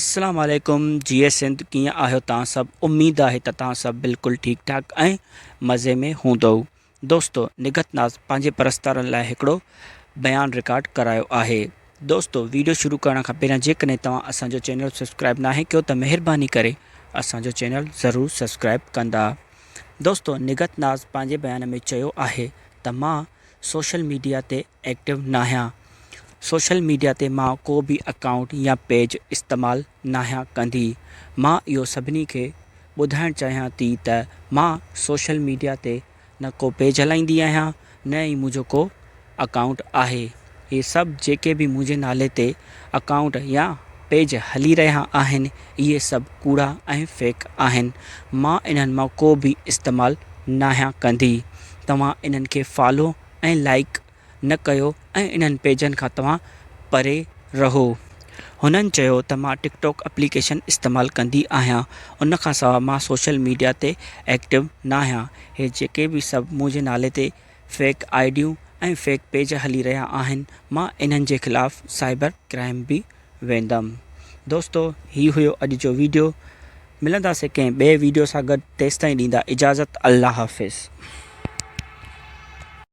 السلام عليڪم جيئي سنڌ ڪيئن آهيو توهان سڀ اميد آهي ته توهان سڀ بلڪل ٺيڪ ٺاڪ ۽ مزي ۾ هوندؤ دوستو نگهت ناز پنهنجي پرستارن لاء هڪڙو بيان رڪارڊ ڪرايو آهي دوستو ويڊيو شروع ڪرڻ کان پهريان جيڪڏهن توهان اسان جو چينل سبسڪرائب ناهي ڪيو ته مهرباني ڪري اسان جو چينل ضرور سبسڪرائب ڪندا دوستو نگهت ناز پنهنجي بيان ۾ چيو آهي ته مان سوشل ميڊيا تي ايڪٽو ناهيان سوشل ميڊيا تي مان ڪو به اڪائونٽ يا پيج استعمال ناهيان ڪندي مان اهو سڀني کي ٻڌائڻ چاهيان ٿي ته مان سوشل ميڊيا تي نه ڪو پيج هلائيندي آهيان نه ئي منهنجو ڪو اڪائونٽ آهي اهي سڀ جيڪي به منهنجي نالي تي اڪائونٽ يا پيج هلي رهيا آهن اهي سڀ ڪوڙا ۽ فيڪ آهن مان انهن مان ڪو به استعمال ناهيان ڪندي توهان انهن کي فالو ۽ لائيڪ نه ڪيو ۽ انهن پيجن کان توهان پري رهو. هنن چيو ته مان ٽڪ ٽاڪ اپليڪيشن استعمال ڪندي آهيان ان کان سواء مان سوشل ميڊيا تي ايڪٽو ناهيان هي جيڪي به سڀ منهنجي نالي تي فيڪ I ڊيون ۽ فيڪ پيج هلي رهيا آهن مان انهن جي خلاف سائبر ڪرائم به ويندم. دوستو هي هيو اڄ جو ويڊيو ملنداسين ڪنهن ٻئي ويڊيو سان گڏ تيستائين ڏيندا اجازت الله حافظ.